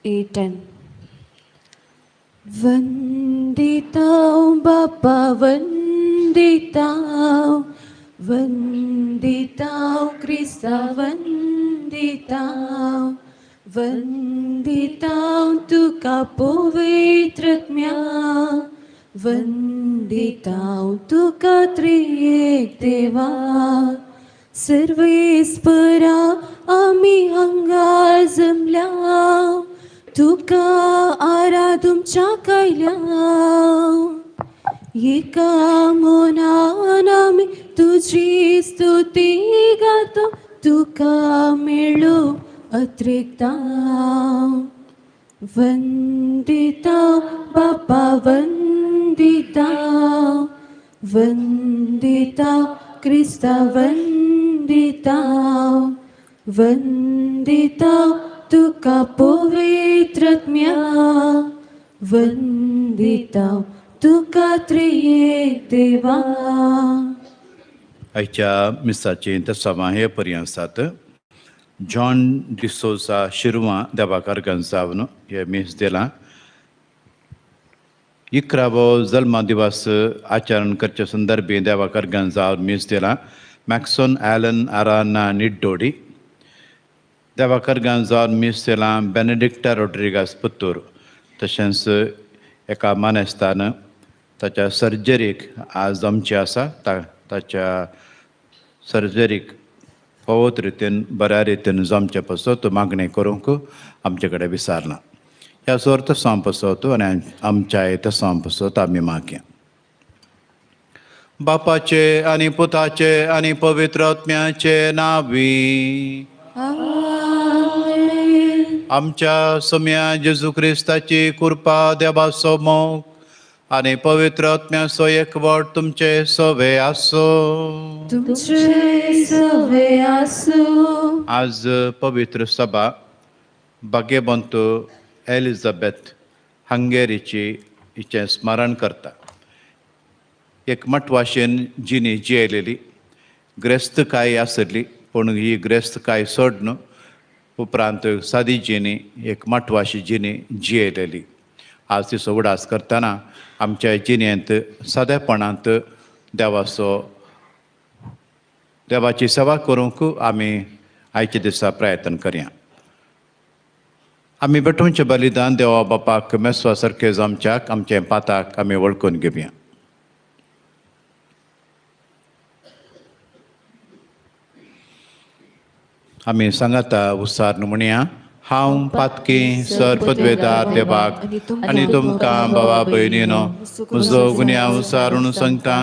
8:10. वंदितां बापा वंदितां, वंदितां क्रिस्ता वंदितां, वंदितां तुका पवित्रत्म्या, वंदितां तुका त्रियेक देवा. सर्वेस्परा आमी हांगा जमल्या, तुका आराधुमच्या कायल्या. एका मनान आमी तुजी स्तुती गातो, तुका मेळो अत्रिकता. वंदिता बापा वंदिता, वंदिता क्रिस्ता वंदिता, वंदिता तुका पवित्रत्म्या, वंदिता तुका त्रियेक देवा. आयच्या मिसाचें तसावां हे पर्यंत आसात. जॉन डिसोजा शिरवां देवाकार गंजावन हे मीस दिलां. 11वो जल्मा दिवस आचरण करचे संदर्भी देवाकार गंजावन मीस दिलां. मॅक्सोन ॲलन आराना निड्डोडी देवाकर गांजावन मीस दिलां. बेनेडिक्टा रोड्रिगास पुत्तूर तशेंच एका मानेस्तान ताच्या सर्जरीक आज आमची आसा, ताच्या सर्जरीक फावत रितीन बऱ्या रितीन जमचे पासत मागणें करूंक आमचे कडेन विसारना. ह्या सोर्त सांप पासत आनी आमच्या तसां पासत आमी मागया. बापाचे आनी पुताचे आनी पवित्र आत्म्याचे नांवी आमच्या सम्या जेजू क्रिस्ताची कृपा, देवाचो मोग आनी पवित्र आत्म्याचो एकवट तुमचे सवे आसो. तुमचे सवे आसो. आज पवित्र सभा भाग्यवंत एलिझाबेथ हंगेरीची हिचें स्मरण करता. एक मठवाशेन जिणी जियेलेली, ग्रेस्तकाय आसली, पूण ही ग्रेस्तकाय सोडून उपरांत सादी जिणी, एक मठवाशी जिणी जियेलेली. आज तिचो उडास करतना आमच्या जिणेंत सादेपणांत देवाचो देवाची सेवा करूंक आमी आयच्या दिसा प्रयत्न करया. आमी भेटोवचें बलिदान देवा बापाक मेसवा सारकें जमच्याक आमचें पाताक आमी वळखून घेवया. आमी सांगाता उसार म्हणया, हांव पातकी सर पदवेदार देवाक आनी तुमकां बाबा भयणीनो म्हजो गुन्यांव उसारून सांगता,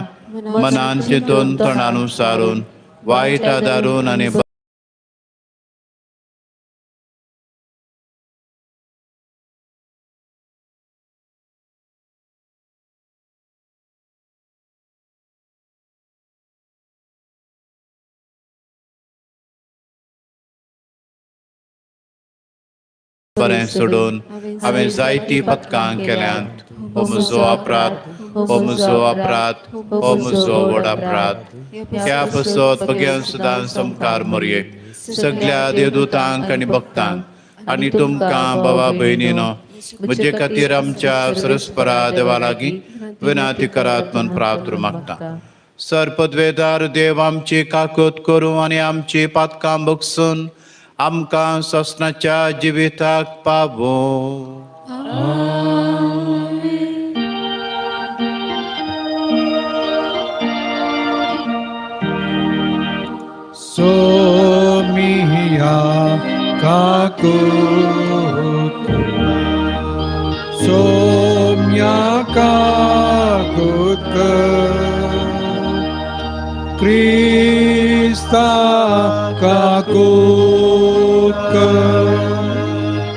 मनान चिंतून तोंडान उसारून वायट आदारून आनी बरें सोडून हांवें जायतीं पथकां केल्यांत. हो म्हजो अपराध, हो म्हजो अपराध, हो म्हजो व्हड अपराध. ह्या पसत भगेवन सदां समकार मोरये सगळ्या देवदूतांक आनी भक्तांक आनी तुमकां बाबा भयणीनो म्हजे खातीर आमच्या सरस्परा देवा लागीं विनाती करात म्हूण प्रार्थना मागता. सर पदवेदार देव आमची काकूत करूं आनी आमची पातकां बगसून आमकां सोसनाच्या जिविताक पावो. सोमिया काकूत, सोम्या काकूत, क्रिस्ता काकूत,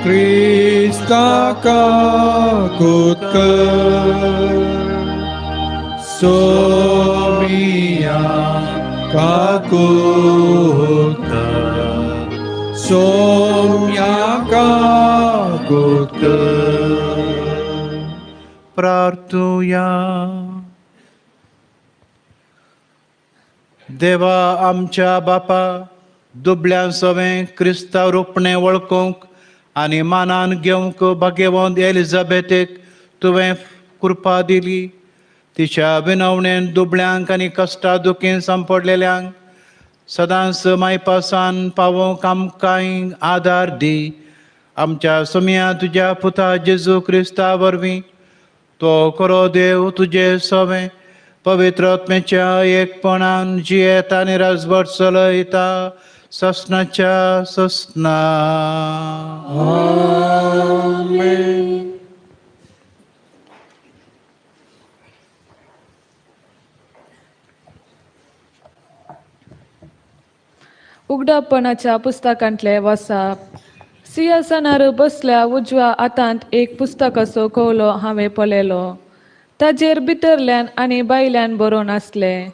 क्रिस्ता काकूत, सोमिया काकूत, सोम्या काकूत. प्रार्थुया. देवा आमच्या बापा, दुबळ्यां सवें क्रिस्तांव रोपणें वळखूंक आनी मानान घेवंक भाग्यवंत एलिझाबेथेक तुवें कृपा दिली. तिच्या विनवणेन दुबळ्यांक आनी कश्टा दुखीन सांपडलेल्यांक सदांच मायपासान पावोवंक आमकांय आदार दी. आमच्या सोम्या तुज्या पुता जेजू क्रिस्ता वरवीं तो खरो देव तुजे सवें पवित्र आत्म्याच्या एकपणान जियेता आनी राजवट चलयता ससनाच्या ससना. आमेन. उगडापणाच्या पुस्तकांतले वसाप. सिंहासनार बसल्या उजव्या हातांत एक पुस्तकाचो कवलो हांवें पळयलो. ताजेर भितरल्यान आनी भायल्यान बरोवन आसलें.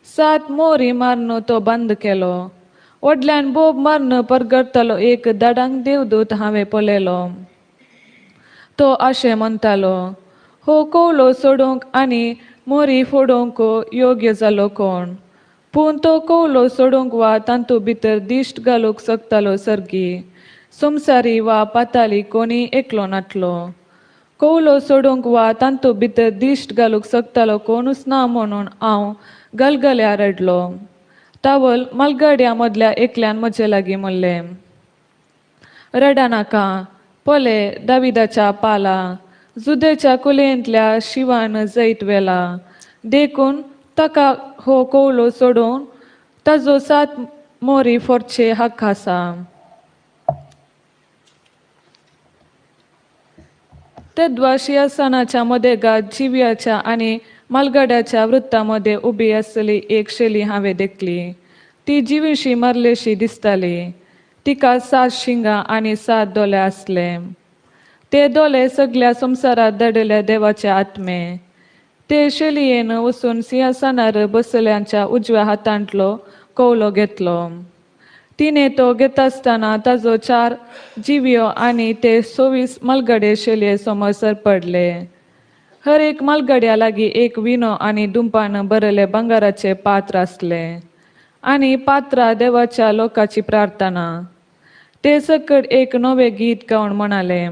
7 मोरी मारून तो बंद केलो. व्हडल्यान बोब मारून परगटतालो एक दाडांग देवदूत हांवें पळयलो. तो अशें म्हणटालो, हो कवलो सोडूंक आनी मोरी फोडूंक योग्य जालो कोण? पूण तो कवलो सोडूंक वा तातूंत भितर दिश्ट घालूंक शकतालो सर्गी संवसारी वा पाताली कोणी एकलो नाटलो. कवलो सोडूंक वा तातूंत भितर दिश्ट घालूंक शकतालो कोणूच ना म्हणून हांव गलगल्या रडलो. तावल मालगाड्या मदल्या एकल्यान म्हजे लागीं म्हणलें, रडा नाका, पळय दाविदाच्या पाला जुदेच्या कुलेंतल्या शिवान जैत व्हेला, देखून ताका हो कवलो सोडून ताजो 7 मोरी फोडचे हक्क आसा. तेद्वा शिंहासनाच्या मदेगात जिव्याच्या आनी मालगाड्याच्या वृत्ता मदें उबी आसली एक शेली हांवें देखली. ती जिवीशी मारलेशी दिसताली. तिका 7 शिंगां आनी 7 दोळे आसले. ते दोळे सगल्या संवसारांत धाडिल्ल्या देवाचे आत्मे. ते शेलयेन वचून सिंहासनार बसल्यांच्या उजव्या हातांतलो कवलो घेतलो. तिणें तो घेतासतना ताजो 4 जिव्यो आनी ते 24 मालगडे शेलये समोर सरपडले. हर एक मालगड्या लागीं एक विनो आनी दुंपान भरलें भांगराचें पात्र आसलें आनी पात्रां देवाच्या लोकाची प्रार्थना. ते सकट एक नवें गीत गावन म्हणाले,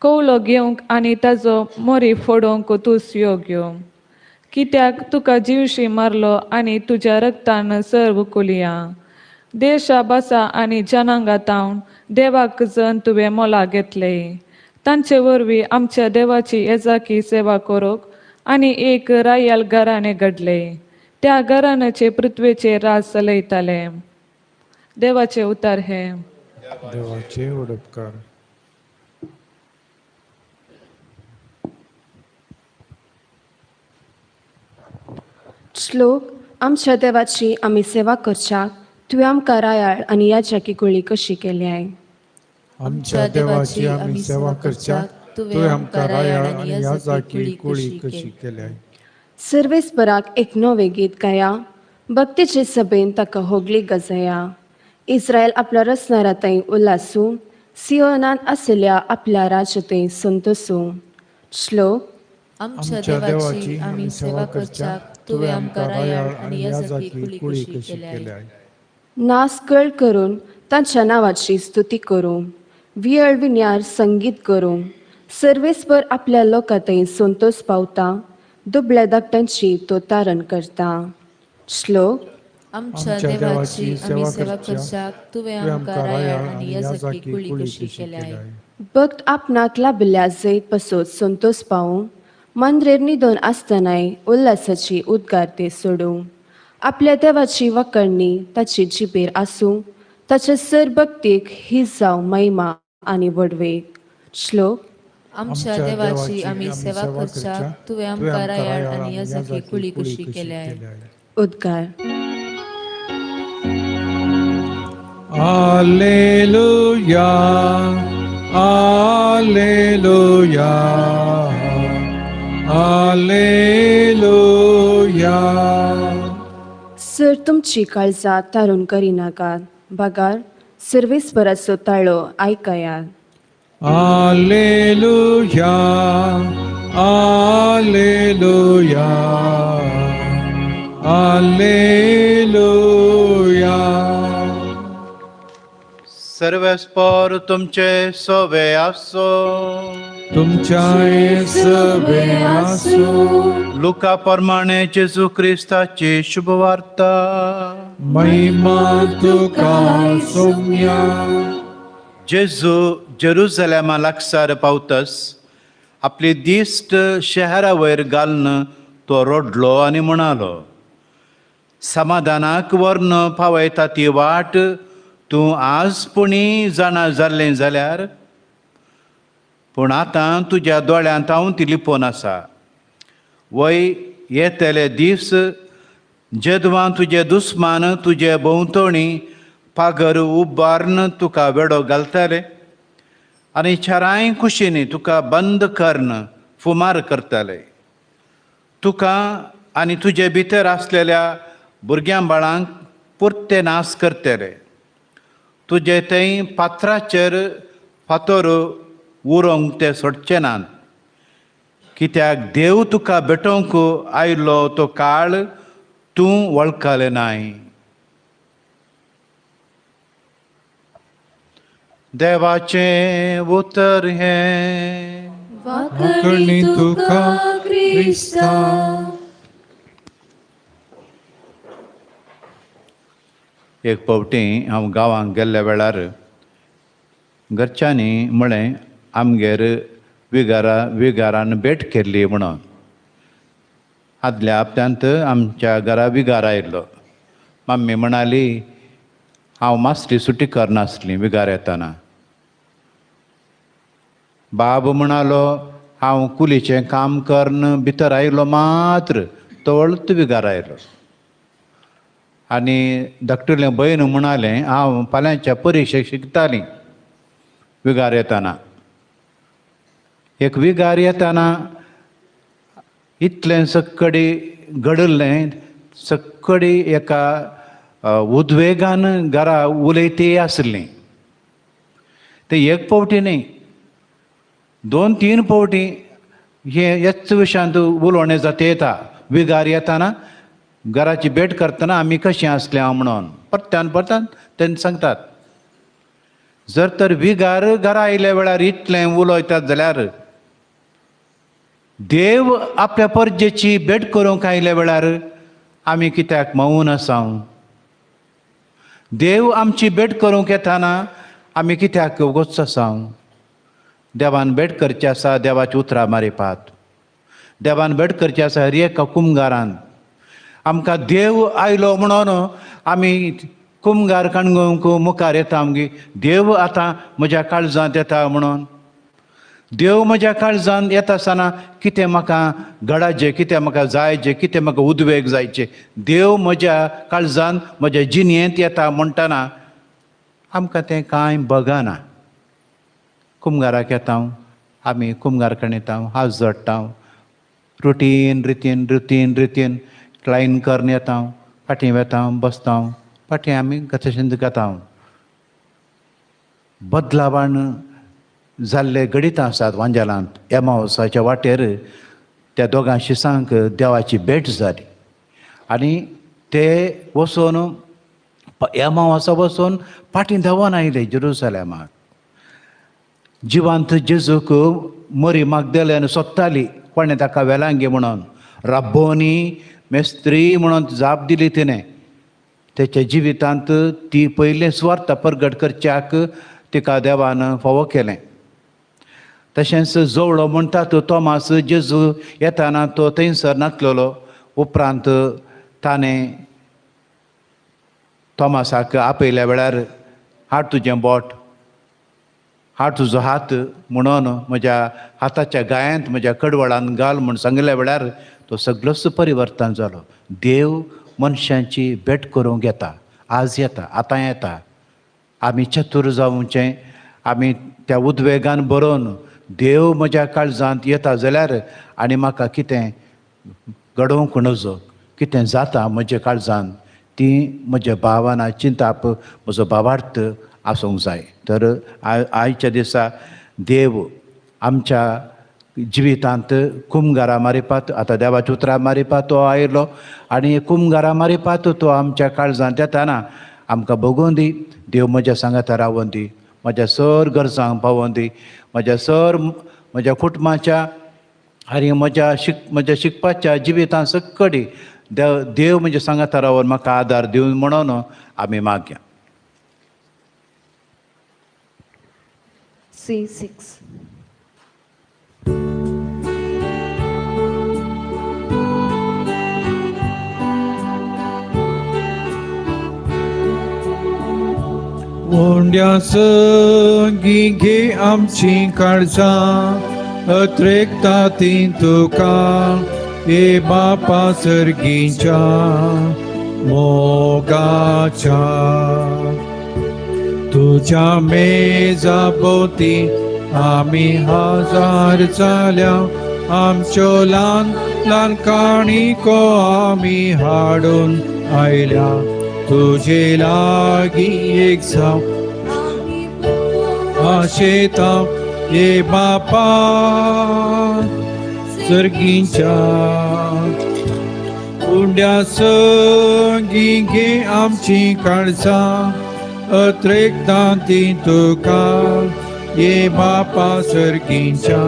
कवलो घेवंक आनी ताजो मोरी फोडूंक तूं योग्य, कित्याक तुका जिवशी मारलो आनी तुज्या रक्तान सर्व कुलया देशा भासा आनी जनांगा तावन देवाक जन तुवें मोला घेतले. तांचे वरवीं आमच्या देवाची येजाकी सेवा करूंक आनी एक रायाल घराणें घडलें. त्या घराण्याचे पृथ्वेचे राज चलयताले. देवाचे उतार हे. देवाचे उपकार. श्लोक. आमच्या देवाची आमी सेवा करच्याक तुवें आमकां रायाळ आनी याजाकी कुळी कशी केल्याय. आमच्या देवाची आमी सेवा करच्याक तुवें आमकां रायाळ आनी याजाकी कुळी कशी केल्याय. सर्वेस्पराक एक नवें गीत गाया, भक्तीचे सभेन ताका होगली गजया. इस्रायल आपल्या रचणारा थंय उल्हासूं, सियोनान आशिल्ल्या आपल्या राज्य थंय संतोसूं. श्लोक. आमच्या देवाची आमी सेवा करच्याक तुवें आमकां रायाळ आनी याजाकी कुळी कशी केल्याय. नास कळ करून तांच्या नांवाची स्तुती करूं, वियळ विन्यार संगीत करूं. सर्वेस्पर आपल्या लोकां थंय संतोस पावता, दुबळ्या धाकट्यांची तो तारण करता. श्लोक. आमच्या देवाची आमी सेवा करच्याक तुवें आमकां रायाळ आनी याजाकी कुळी कशी केल्याय. भक्त आपणाक लाभिल्ल्या जैत पसत संतोस पावूं, मांद्रेर न्हिदोन आसतनाय उल्हासाची उद्गार ते सोडूं. आपल्या देवाची वखडणी ताची जिबेर आसूं, ताच्या सर भक्तीक ही जावं महिमा आनी व्हडवीक. श्लोक. आमच्या देवाची आमी सेवा करच्याक तुवें आमकां रायाळ आनी याजाकी कुळी कशी केल्याय. उद्गार. Alleluia, Alleluia, Alleluia. Sir तुमची काळजां तारून करिनाकात, बगार सर्वेस्पराचो ताळो आयकयात. Alleluia, Alleluia, Alleluia. सर्वेस्पर तुमचे सवे आसो, तुमच्याय सवे आसूं. लुका प्रमाणे जेजू क्रिस्ताची शुभवार्ता. महिमा तुका सोम्या. जेजू जेरुजलेमा लागसार पावतस आपली दिश्ट शहरा वयर घालून तो रडलो आनी म्हणालो, समाधानाक व्हरून पावयता ती वाट तूं आज पुणी जाणा जाल्लें जाल्यार, पूण आतां तुज्या दोळ्यांत हांव ती लिपोवन आसा. वय येतले दीस जेदवां तुजे दुस्मान तुजे भोंवतणी पागर उबारून तुका वेडो घालतले आनी चारांय कुशींनी तुका बंद करून फुमार करतले. तुका आनी तुजे भितर आसलेल्या भुरग्यां बाळांक पुरते नाश करतले. तुजे थंय पात्राचेर फातर उरोंक ते सोडचे नात, कित्याक देव तुका भेटोवंक आयलो तो काळ तूं वळखलें नाय. देवाचें उतर हें. वाकणी तुका क्रिस्ता. एक फावटी हांव गांवांत गेल्ल्या वेळार घरच्यांनी म्हळें, आमगेर विगारान भेट केल्ली म्हणून. आदल्या हप्त्यांत आमच्या घरा विगार आयिल्लो. मम्मी म्हणाली, हांव मासली सुटी करनासली विगार येताना. बाब म्हणालो, हांव कुलीचें काम करून भितर आयलो मात्र तवळत विगार आयलो. आनी धाकटुलें भयण म्हणालें, हांव फाल्यांच्या परिक्षेक शिकतालीं विगार येताना. एक विगार येताना इतलें सक्कडी घडिल्लें, सक्कडी एका उद्वेगान घरा उलयती आसलीं. ते एक फावटी न्ही, दोन तीन फावटी हे हेच विशयांत उलोवणें जाता येता. विगार येताना घराची भेट करतना आमी कशीं आसलीं हांव म्हणून परत्यान परत्यान तेन्ना सांगतात. जर तर विगार घरा आयल्या वेळार इतलें उलयतात जाल्यार देव आपल्या परजेची भेट करूंक आयल्या वेळार आमी कित्याक मौन आसा? देव आमची भेट करूंक येताना आमी कित्याक वगोच आसा? देवान भेट करची आसा देवाची उतरां मारिपात, देवान भेट करची आसा हर एका कुमगारान. आमकां देव आयलो म्हणून आमी कुमगार काणगोवंक मुखार येता आमगे, देव आतां म्हज्या काळजांत येता म्हणून. देव म्हज्या काळजांत येता आसतना कितें म्हाका घडाचें, कितें म्हाका जायचें, कितें म्हाका उद्वेग जायचे, देव म्हज्या काळजांत म्हज्या जिणेंत येता म्हणटना आमकां तें कांय बगना. कुमगाराक येता आमी, कुमगार कडेन येता, हात जोडटा, रुटीन रितीन रुटीन रितीन लायन करून येता, फाटीं वेता, बसता, फाटीं आमी गतशें गाता. बदलावान जाल्ले गणितां आसात वांजेलांत. एमावसाच्या वाटेर त्या दोगां शिसांक देवाची भेट जाली आनी ते वचून एमावसा वचून फाटीं धांवन आयले जेरुसलेमाक. जिवांत जेजूक मरी मागदेल्यान सोदताली कोणें ताका वेलांगी म्हणून, राब्बोनी मेस्त्री म्हणून जाप दिली तिणें. तेच्या जिवितांत ती पयलें सुवार्थ परगट करच्याक तिका देवान फावो केलें. तशेंच जवळो म्हणटा तो तोमास जेजू येताना तो थंयसर नासलेलो. उपरांत ताणें तोमासाक आपयल्या वेळार हाड तुजें बोट, हाड तुजो हात म्हणून म्हज्या हाताच्या गायांत म्हज्या कडवळान घाल म्हूण सांगल्या वेळार तो सगळोच परिवर्तन जालो. देव मनशांची भेट करूंक येता, आज येता, आतां येता. आमी चतूर जावचें, आमी त्या उद्वेगान बरोवन देव म्हज्या काळजांत येता जाल्यार आनी म्हाका कितें घडोवंक नजो, कितें जाता म्हज्या काळजांत ती म्हज्या भावना चिंताप म्हजो भावार्थ आसूंक जाय. तर आयच्या दिसा देव आमच्या जिवितांत कुमगारा मारिपात, आतां देवाच्या उतरां मारिपात तो आयलो आनी कुमगारा मारिपात तो आमच्या काळजांत येताना आमकां भोगून दी. देव म्हज्या सांगाता रावोन दी, म्हज्या सर गरजांक पावोन दी, म्हज्या सर म्हज्या कुटुंबाच्या आनी म्हज्या शिकपाच्या जिवितां सकडी देव म्हज्या सांगाता रावोन म्हाका आदार दिवन म्हणून आमी मागया. C6. उंड्या संगी घे आमची काळजां अत्रेकता ती तुका ए बापा सर्गीच्या मोगाच्या. तुझ्या मेजा भोवती आमी हजार जाल्या, आमच्यो ल्हान ल्हान काणिको आमी हाडून आयल्या. तुझे लागीं एक जावं आशेता ये बापा सर्गीच्या. उंड्या संगी घे आमची काळजां अत्रेकता ती तुका ये बापा सर्गीच्या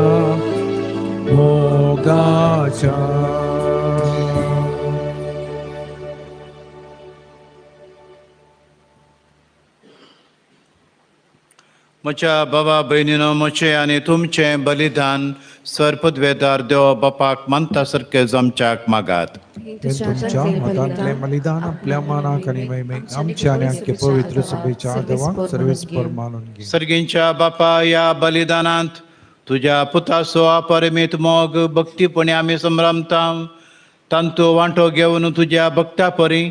मोगाच्या. म्हज्या बाबा भयणीनो, म्हजें आनी तुमचें बलिदान सर्पद्वेदार देव बापाक मानता सारकें जमच्याक मागात. तुमच्या मतांतलें बलिदान आपल्या मनाक आनी महिमेक आमच्या आनी आख्खे पवित्र सभेच्या देवाक सर्वेस्पर मानून घे. सर्गींच्या बापा, ह्या बलिदानांत तुज्या पुताचो अपरिमीत मोग भक्तीपणी आमी संभ्रमता. तांतू वांटो घेवन तुज्या भक्ता परी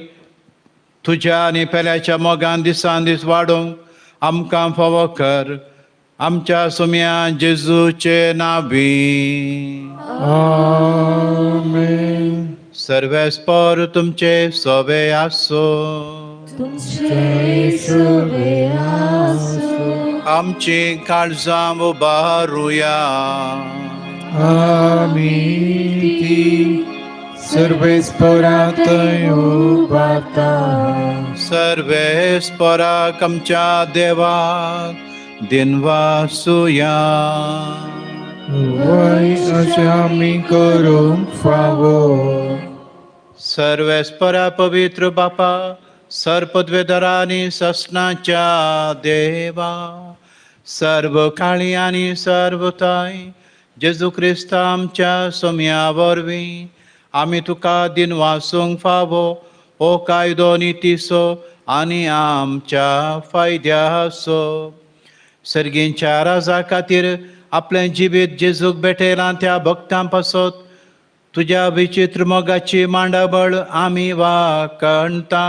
तुज्या आनी पेल्याच्या मोगान दिसान दीस वाडोवंक आमकां फावो कर. आमच्या सुम्या जेजूचे नावी. आमेन. सर्वेस्पर तुमचे सवे आसो. तुमचे सवे आसो. आमची काळजां उबारुया. आमी ती सर्वेस्परात उबारता. सर्वेस्पराक आमच्या देवाक दिनवासुया. वय अशें आमी करूंक फावो. सर्वेस्परा पवित्र बापा, सर्पद्वेदरा आनी ससनाच्या देवा, सर्व काळी आनी सर्वताय जेजू क्रिस्ता आमच्या सोम्या वरवीं आमी तुका दिनवासूंक फावो हो कायदो नितीचो आनी आमच्या फायद्याचो. सर्गींच्या राजा खातीर आपलें जिवीत जेजूक भेटयलां त्या भक्तां पासत तुज्या विचित्र मोगाची मांडावळ आमी वाखणता.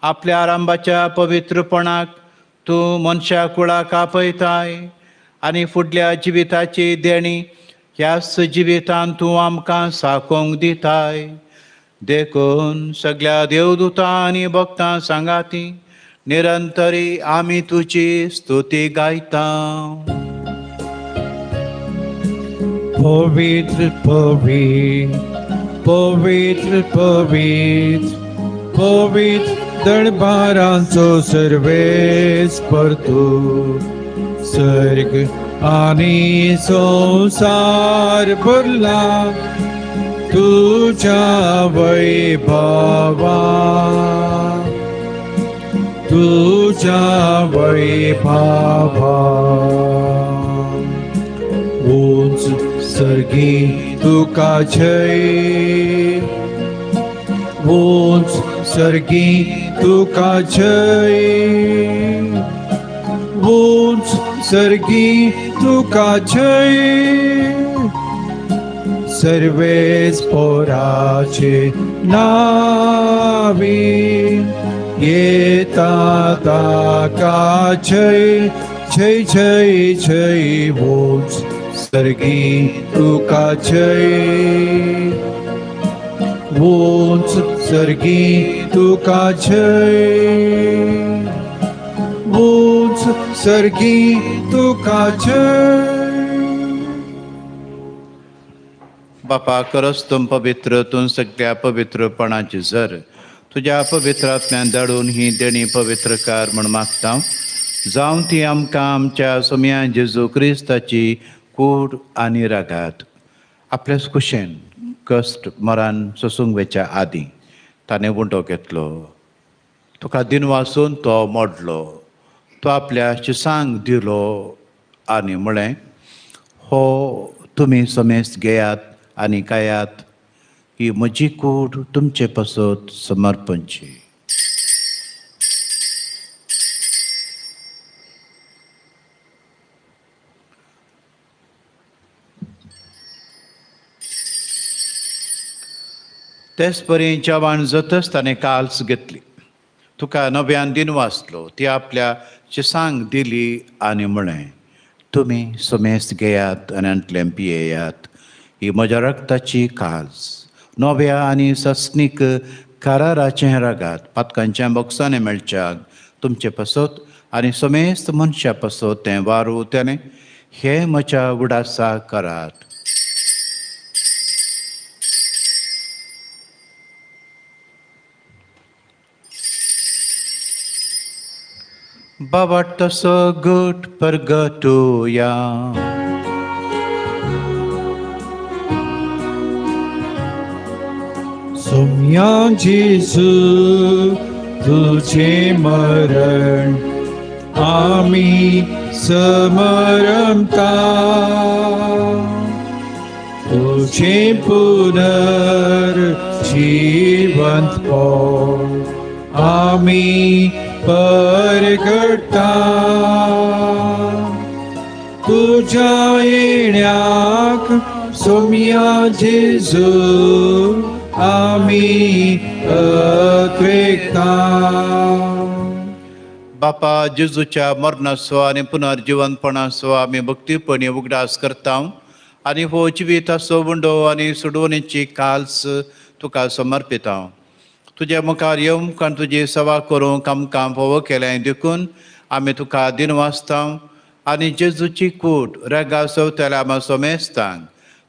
आपल्या आरंभाच्या पवित्रपणाक तूं मनशा कुळाक आपयताय आनी फुडल्या जिविताची देणी ह्याच जिवितान तूं आमकां साकोवंक दिताय. देखून सगळ्या देवदूतां आनी भक्तां सांगाती निरंतरी आमी तुजी स्तुती गायता. पवित्र पवित्र पवित्र पवित्र पवित्र दरबारांचो सर्वेस्पर तूं. सर्ग आनी संवसार भरला तुझ्या वैभवा, तुझ्या वैभवा. उंच सर्गी तुका जय, उंच सर्गी तुका जय, उंच सर्गी तुका जय. सर्वेस्पराचे नावी येता ताका जय जय जय जय. उंच सर्गी तुका जय, उंच सर्गी तुका जय, उंच सर्गी तुका जय. बापा, खरंच तूं पवित्र, तूं सगळ्या पवित्रपणाची जर. तुज्या पवित्र आत्म्यान धाडून ही देणी पवित्र कर म्हूण मागता. जावं ती आमकां आमच्या सोम्या जेजू क्रिस्ताची कूड आनी रागात आपल्याच कुशेन कश्ट मरान सोसूंक वेच्या आदीं ताणें उंडो घेतलो. तुका दिनवासून तो मोडलो, तो आपल्या शिसांक दिलो आनी म्हळें, हो तुमी समेस्त घेयात आनी खायात, ही म्हजी कूड तुमचे पासत समर्पणची. तेच परी जेवण जातच ताणें काल्स घेतली, तुका नव्यान दिनवासलो, ती आपल्या शिसांक दिली आनी म्हळें, तुमी समेस्त घेयात आनी हातूंतलें पियेयात, ही म्हज्या रक्ताची काल्स, नव्या आनी सस्नीक कराराचें रगात, पातकांच्या बोक्सांनी मेळच्याक तुमचे पासत आनी समेस्त मनशा पासत तें वारू तेणें हें म्हज्या उडासा करात. बाबा तसो गट परगटुया. सोम्या जेजू तुझे मरण आमी समरमता, तुझे पुनर्जीवंतपण आमी परगटा, तुझ्या येण्याक सोम्या जेजू आमी अत्रेकता. बापा जेजूच्या मरणाचो आनी पुनर्जिवंतपणाचो आमी भक्तीपणी उगडास करता आनी हो जिविताचो उंडो आनी सोडवणेची काल्स तुका समर्पिता. तुज्या मुखार येवंक आनी तुजी सेवा करूंक आमकां फावो केलें देखून आमी तुका दिनवासता आनी जेजूची कूड रेगा सवतल्या आमा सोमेस्तांक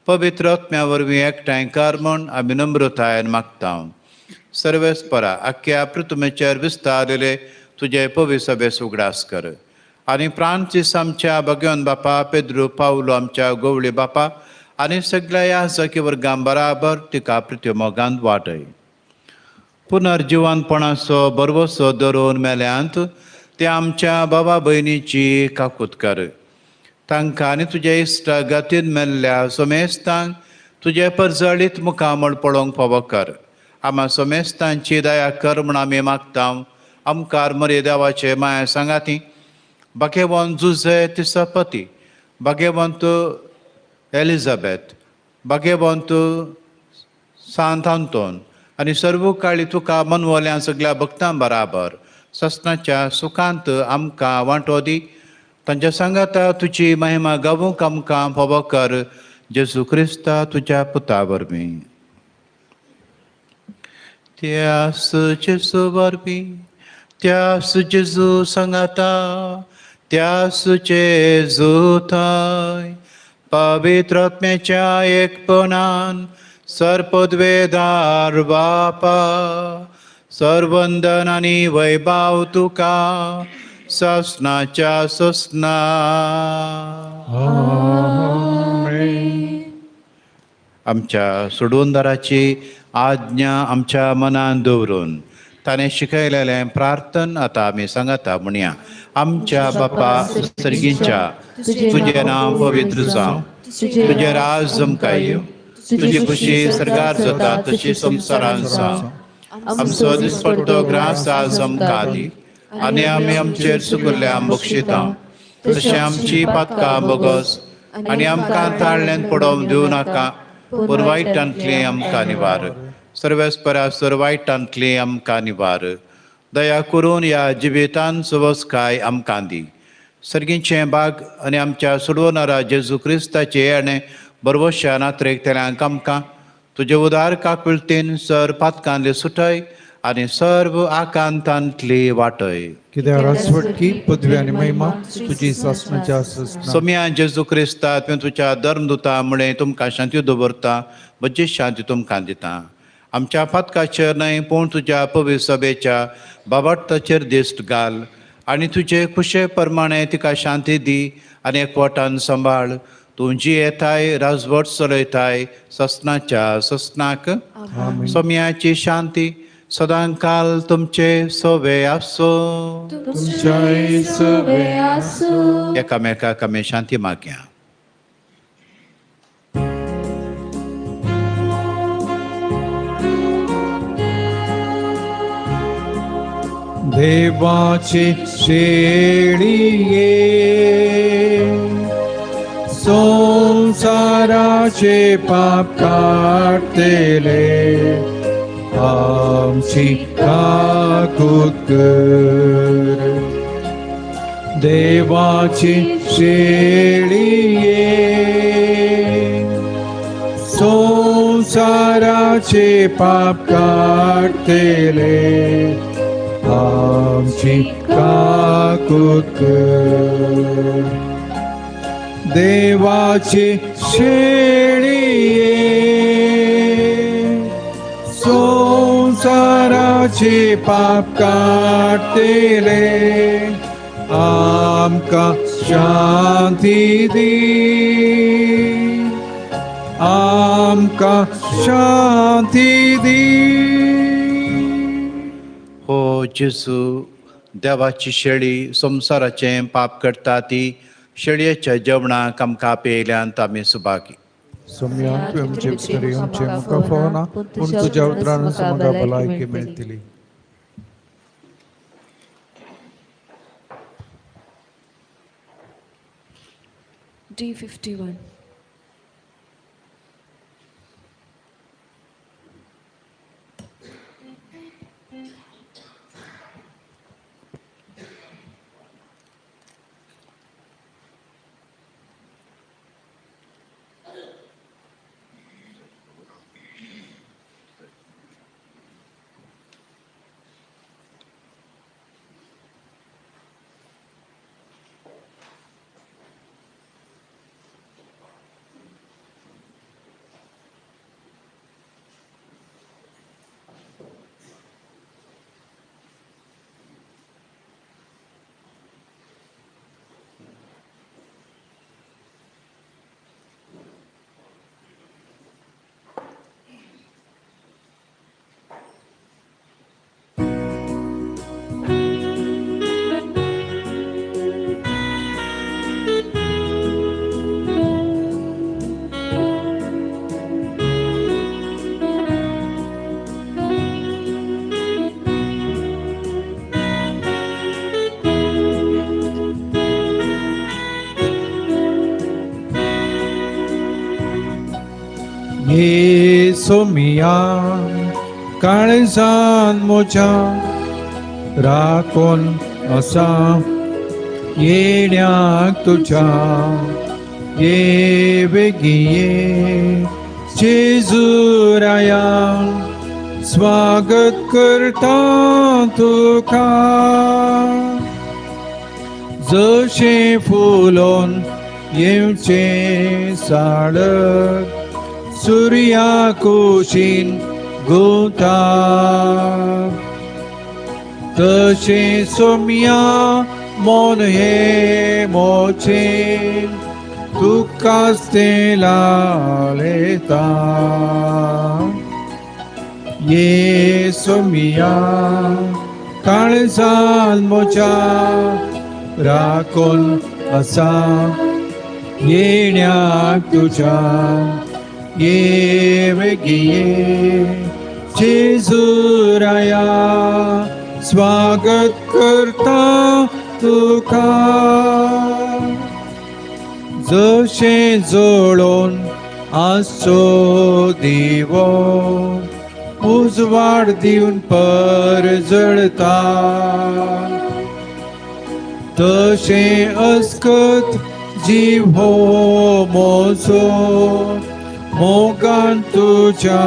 पवित्र आत्म्या वरवीं एकठांय कर म्हूण आमी नम्रतायेन मागता. सर्वेस्परा आख्या पृथ्वीचेर विस्तारिल्ले तुजे पवित्र सभेस उगडास कर आनी फ्रांसीस आमच्या भगवान बापा, पेद्रू पावलो आमच्या गोवळी बापा आनी सगळ्या ह्या सखी वर्गां बराबर तिका पृथ्वी मोगांत वाटय. पुनर्जिवनपणाचो भरवसो धरून मेल्यांत ते आमच्या बाबा भयणीची काकूत कर. तांकां आनी तुज्या इश्ट गतीन मेल्ल्या सोमेस्तांक तुजे परजळीत मुखामळ पळोवंक फावो कर. आमा सोमेस्तांची दया कर म्हूण आमी मागता. आमकार मरे देवाचे माया सांगाती भाग्यवंत जुझे तिसपती, भाग्यवंत एलिझाबेथ, भाग्यवंत सांत आंतोन आनी सर्व काळी तुका मनवल्या सगळ्या भक्तां बराबर ससनाच्या सुखांत आमकां वांटो दी. तांच्या सांगाता तुजी महिमा गावूंक आमकां फावो कर, जेजू क्रिस्ता तुज्या पुता वरवीं. त्यास जेजू वरवीं, त्यास जेजू सांगाता, त्यास जेजू थंय पवित्र आत्म्याच्या एकपणान सर्पद्वेदार बापा सर्वंदन आनी वैभाव तुका ससनाच्या ससना. आमच्या सोडवणदाराची आज्ञा आमच्या मनान दवरून ताणें शिकयलेलें प्रार्थन आतां आमी सांगता म्हणया. आमच्या बापा सर्गींच्या, तुजें नांव पवित्र जावं, तुजें राज जमकां येवं, तुजी खुशी सर्गार जाता तशी संवसारांत जावं. आमचो दिसपट्टो ग्रास आज आमकां दी आनी आमी आमचेर चुकल्ल्या बक्षिता तशें आमची पातकां बोगस आनी आमकां ताळ्ळ्यान पडोवंक दिवं नाका, पूण वायटांतली आमकां निवार. सर्वेस्परा वायटांतली आमकां निवार. दया करून ह्या जिवितान सुवस्काय आमकां दी. सर्गीचें बाग आनी आमच्या सोडवणारा जेजू क्रिस्ताचे येणें बरवश्या नात्रेक तेल्यांक आमकां तुजे उदार काकुळतीन सर पातकांतली सुटय आनी सर्व आकांतांतली वाटय. कित्याक राजवटकी पदवी आनी महिमा तुजी सासणाच्या सासणा. सोम्या जेजू क्रिस्ता, तुवें तुज्या धर्मदुता मुळे तुमकां शांती दवरता, म्हजी शांती तुमकां दिता. आमच्या पातकाचेर न्हय पूण तुज्या पवित्र सभेच्या बाबार्थाचेर दिश्ट घाल आनी तुजे खुशे प्रमाणे तिका शांती दी आनी एकवटान सांबाळ. तूं जी येताय राजवट चलयताय ससनाच्या ससनाक. सोम्याची शांती सदांकाल तुमचे सोवे आसो. तुमच्याय सोवे आसूं. एकामेकाक आमी शांती मागया. देवाचे शेळिये संसाराचे पाप काडटले आमची काकूत कर. देवाचे शेळिये संसाराचे पाप काडटले आमची काकूत कर. देवाची शेळिये संसाराचे पाप काडटले आमकां शांती दी, आमकां शांती दी. हो जेजू, देवाची शेळी संवसाराचें पाप करता ती शेळयेच्या जेवणाक आमकां पेयल्यान आमी सुभागी. सोम्यान तुवें आमचे भितर येवचें म्हाका फावना, पूण तुज्या उतरानूच म्हाका भलायकी मेळटली. D51. सोमिया काळजान म्हज्या राखून आसा येण्याक तुज्या ये बेगी ये जेजुराया स्वागत करता तुका. जशें फुलोन येवचें साळक सुर्या कुशीन गुंता तशें सोम्या मन हें मोचें तुकाच तें लाळेता. ये सोम्या काळजान म्हज्या राखून आसा येण्याक तुज्या ये बेगी ये जेजुराया स्वागत करता तुका. जशें जळोवन आसचो दिवो उजवाड दिवन परजळता तशें अस्कत जीव हो म्हजो मोगान तुज्या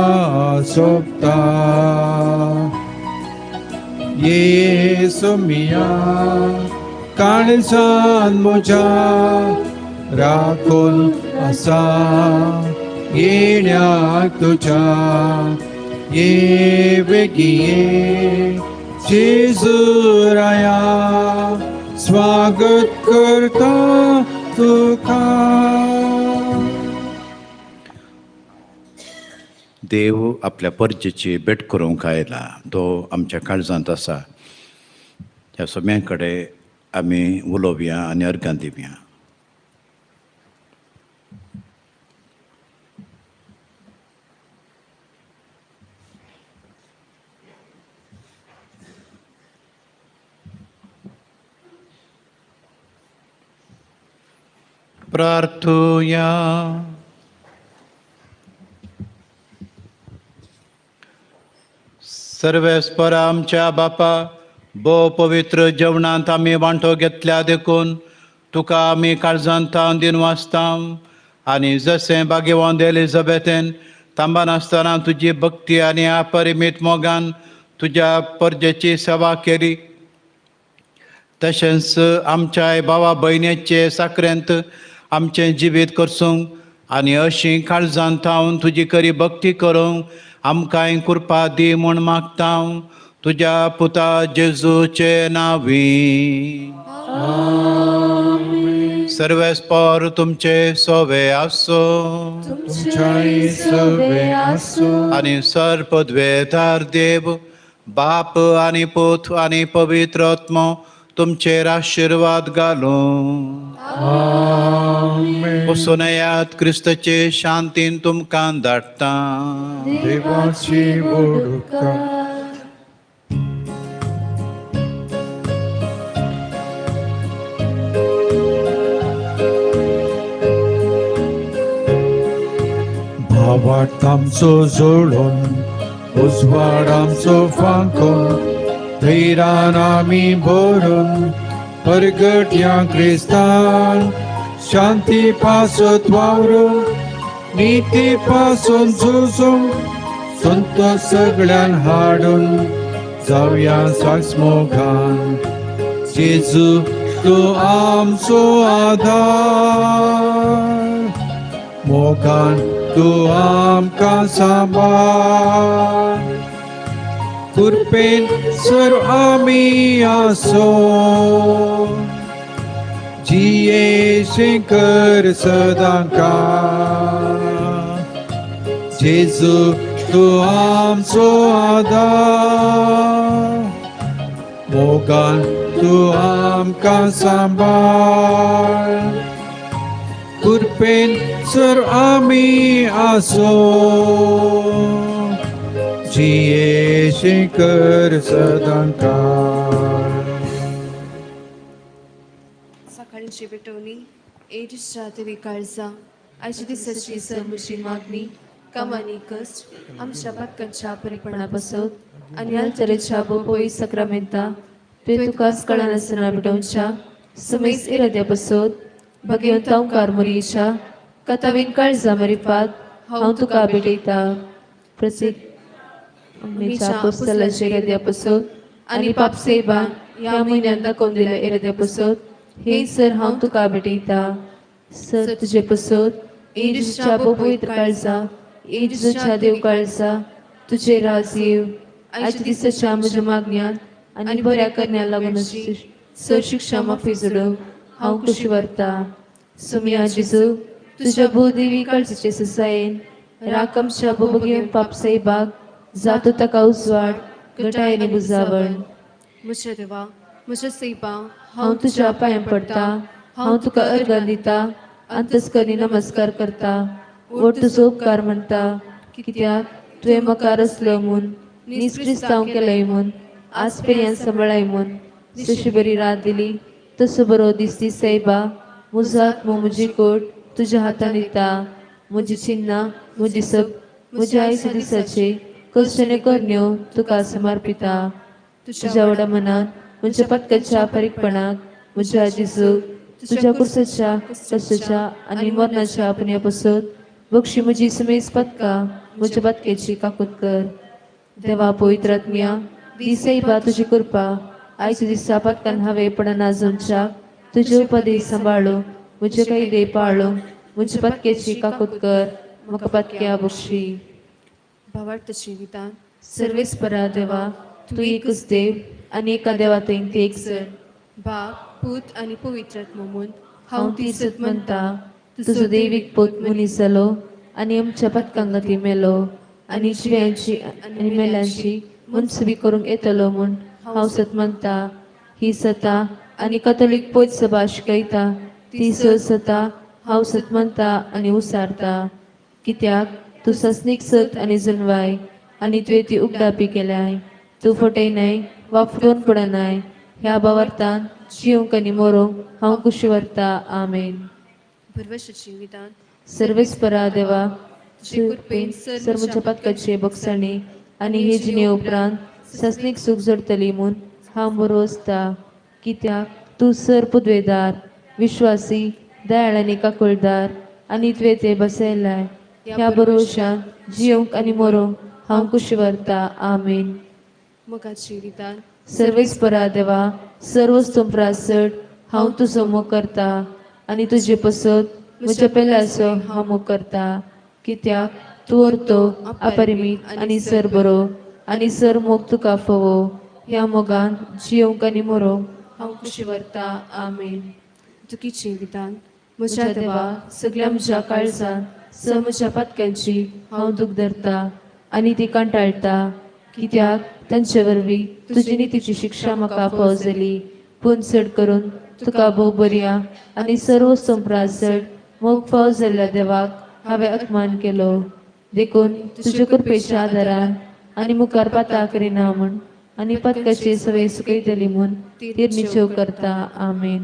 सोबता. ये सोमिया काळजान म्हज्या राखून आसा येण्याक तुज्या ये वेगी ये जेजू राया स्वागत करता तुका. देव आपल्या परजेची भेट करूंक आयला, तो आमच्या काळजांत आसा. ह्या सगळ्यां कडेन आमी उलोवया आनी अर्गां दिवया. प्रार्थुया. सर्वेस्पर आमच्या बापा, भोव पवित्र जेवणांत आमी वांटो घेतल्या देखून तुका आमी काळजांत दिनवासता. आनी जशें भाग्यवान एलिझाबेथेन थांबनासतना तुजी भक्ती आनी अपरिमीत मोगान तुज्या परजेची सेवा केली, तशेंच आमच्या भावा भयणीचे साकरेंत आमचें जिवीत करसूंक आनी अशी काळजांत थावन तुजी खरी भक्ती करूंक आमकांय कृपा दी म्हूण मागता तुज्या पुता जेजूचे नांवी. सर्वेस्पर तुमचे सोवे आसो आनी सर पदवेदार देव बाप आनी पूत आनी पवित्र आत्मो तुमचेर आशिर्वाद घालूं. वसुनयात क्रिस्तचे शांतीन तुमकां धाडटा. देवाची बोडुका. भावार्थ आमचो जोडून उजवाड आमचो फांकून धैरान आमी भरून परगट्या क्रिस्तान शांती पासत वावरून निती पासून झुजून संतोष सगळ्यान हाडून जावया साक्ष मोगान. जेजू तूं आमचो आधार, मोगान तूं आमकां सांबाळ, कृपेन सर आमी आसो जियेशे कर सदांकाळ. जेजू तूं आमचो आधार, मोगान तूं आमकां सांबाळ, कृपेन सर आमी आसो जियेशे कर सदांकाळ. सकाळची पेटवणी एजिसच्या देवी काळजा आयच्या दिसाची सर्वची मागणी कामानी कश्ट आमच्या पातकांच्या परिपणा पासत आनी आल्तरेच्या बोपोई सक्रामेंता तुवें तुकाच कळनासतना भेटोवच्या समेस इराद्या पासत भगवंता ओंकार मोरयेच्या कथावीन काळजा मरिपात हांव तुका भेटयता. प्रसिद्ध आमच्या पुस्तलाच्या इराद्या पासत आनी पापसेबा ह्या म्हयन्यान दाखोवन दिल्या इराद्या पासत हे सर हांव तुका भेटयता. सर तुजे पासत एजिसच्या पवित्र काळजा एजिसच्या देव काळजा तुजे राज येव आयच्या दिसाच्या म्हज्या मागण्यान आनी बऱ्या करण्या लागून सर शिक्षा माफी जोडूंक हांव खोशी व्हरता. सुमिया जेजू तुज्या भूदेवी काळजाचे ससायेन राख आमच्या बोबगेवन पापसाईबाग जातो ताका उजवाड घटाय आनी बुजावण. म्हज्या देवा म्हज्या सैबा हांव तुज्या पांयां पडटा, हांव तुका अर्गां दिता, अंतस्करी नमस्कार करता, वट तुजो उपकार म्हणटा, कित्याक तुवें म्हाका रचलो म्हूण नीज क्रिस्तांव केलय म्हूण आज पर्यंत सांबाळय म्हूण जशी बरी रात दिली तसो बरो दीस दी सैबा. म्हजो आत्मो म्हजी कोट तुज्या हातान दिता, म्हजी चिन्नां म्हजी सब म्हज्या आयच्या दिसाचे कश्टाने करण्यो तुका समर्पिता. तुज्या व्हडा मनान म्हज्या पातकाच्या फारीकपणाक म्हज्या जेजू तुज्या कुर्साच्या कश्टाच्या आनी मरणाच्या पुण्या पासत बक्षी म्हजी समेज पातकां म्हज्या पातकेची काकूत कर. देवा पवित्र आत्म्या दी सैबा तुजी कृपा आयच्या दिसा पातकान हांवें पडना जावच्या तुजे उपदेश सांबाळो म्हजे कायदे पाळो म्हज्या पातकेची काकूत कर म्हाका पातक्या बक्षी. भावार्थाची विधान सर्वेस्परा देवा, तूं एकच देव आनी एका देवा थंय एक सर बाप, पूत आनी पवित्र आत्मो म्हूण हांव ती सत म्हणटा. तुजो देवीक पोत मनीस जालो आनी आमच्या पतकांगती मेलो आनी जिव्यांची आनी मेल्यांची मनसुबी करूंक येतलो म्हूण हांव सत म्हणटा. ही सता आनी कथोलीक पोत सभा शिकयता ती स सता हांव सत म्हणटा आनी उसारता. कित्याक तूं ससनीक सत आनी जुनवाय आनी तुवें ती उगडापी केल्याय. तूं फटयनाय वा फटोवन पडनाय. ह्या भावार्थान जिवंक आनी मरोंक हांव कुशी व्हरता. आमेन. भरवशाचें विधान. सर्वेस्परा देवा, तुजे कृपेन सर म्हज्या पातकाचे बक्षाणी आनी हे जिणे उपरांत सासणीक सूख जोडटली म्हूण हांव बरो आसता. कित्याक तूं सर पुदवेदार, विश्वासी, दयाळ आनी काकुळदार आनी तुवें तें बसयलाय. ह्या बरोवशान जिवंक आनी मरोंक हांव कुशी व्हरता. आमेन. मोगाचें विधान. सर्वेस्परा देवा, सर्व स्तोत्रां हांव तुजो मोग करता आनी तुजे पसत म्हज्या पेल्याचो हांव मोग करता. कित्याक तूं अर्तो, अपरिमीत आनी सर बरो आनी सर मोग तुका फावो. ह्या मोगान जिवंक आनी मरोंक हांव कुशी व्हरता. आमेन. दुखीचें विधान. म्हज्या देवा, सगळ्या म्हज्या काळजान स म्हज्या पातक्यांची हांव दूख धरता आनी ती कंटाळटा. कित्याक तांचे वरवीं तुजी नितीची शिक्षा म्हाका फाव जाली. पूण चड करून तुका भोव बरया आनी सर्व संप्रासड मोग फाव जाल्ल्या देवाक हांवें अपमान केलो. देखून तुजे कृपेच्या आदारान आनी मुखार पाता करिना म्हूण आनी पतकाची सवय सुकयतली म्हूण तीर निश्चेव करता. आमेन.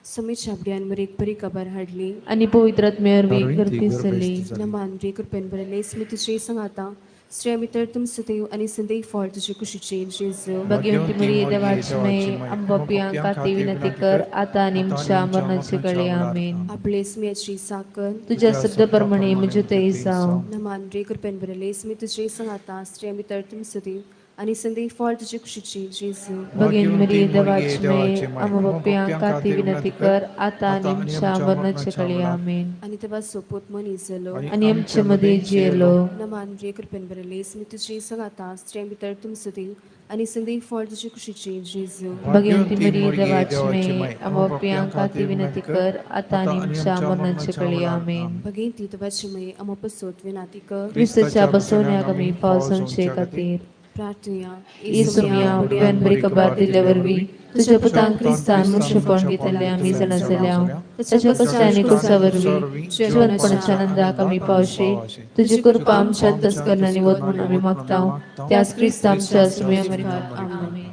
समीच्या आपल्यान मरेक बरी खबर हाडली आनी पवित्र आत्म्या वरवीं गर्भेस्त जाली. नमान रे कृपेन भरले स्मी तुजे संगाता, स्त्रिया भितर तुम सदैव आनी संदेव फळ तुजे कुशीचे जेजू. भगवंती मरिये देवाची माये, आमच्या खातीर विनंती कर आता आनी आमच्या मरणाचे कडे. आमेन. आपले स्मियाची साकर तुज्या शब्द प्रमाणे म्हजे थंय जावं. नमान रे कृपेन भरले स्मी तुजे संगाता, स्त्रिया भितर तुम सदैव आनी संदेव फळ तुजे कुशीचे जेजू. भगिनी मरिये देवाची माये, आमच्या खातीर विनंती कर आता आनी आमच्या मरणाचे कडे. आमेन. आनी तेव्हा सोपूत मनीस जालो आनी आमचे मदें जियेलो. नमान रे कृपेन भरले स्मी तुजे संगाता, स्त्रिया भितर तुम सदैव आनी संदेव फळ तुजे कुशीचे जेजू. भगवंती मरिये देवाची माये, आमच्या खातीर विनंती कर आता आनी आमच्या मरणाचे कडे. आमेन. भगिनी देवाची माये, आमच्या पसोत विनंती कर क्रिस्ताच्या बसवण्याक आमी पावसांचे खातीर. प्रार्थना. येसुम्या उपरांत बरी खबर दिल्ले वरवीं तुज्या पुतान क्रिस्तान मनुष्यपण घेतले आमी जाणा जाल्या. ताच्या कश्टांनी क्रुसा वरवीं जिवनपणाच्या आनंदाक आमी पावशी. तुजी कृपा आमच्या तस्करणांनी वत म्हूण आमी मागता. त्याच क्रिस्ता आमच्या सुम्या आमेन.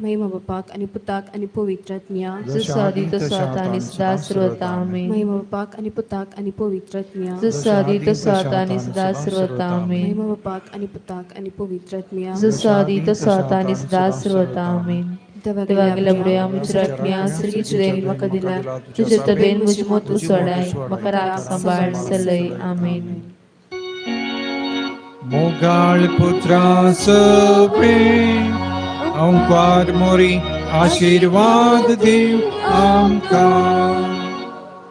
महिमा बापाक आनी पुताक आनी पवित्र आत्म्या. जसो आदी तसो आतां आनी सदां सर्वता. आमेन. महिमा बापाक आनी पुताक आनी पवित्र आत्म्या. जसो आदी तसो आतां आनी सदां सर्वता. आमेन. महिमा बापाक आनी पुताक आनी पवित्र आत्म्या. जसो आदी तसो आतां आनी सदां सर्वता. आमेन. देवा गेल्या बुड्या म्हज्या आत्म्या सर्गीची देन म्हाका दिला. तुजे तबेन म्हजी मोत उसोडाय, म्हाका राख सांबाळ चलय. आमेन. मोगाळ पुत्रा सपे अंकार मोरी आशीर्वाद देव आमकां.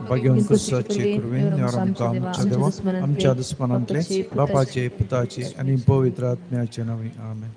भाग्यवंत क्रिस्ताचे कृपेन आमकां आमच्या देवा आमच्या दुस्मनांतले बापाचे पुताचे आनी पवित्र आत्म्याचे नांवे. आमेन.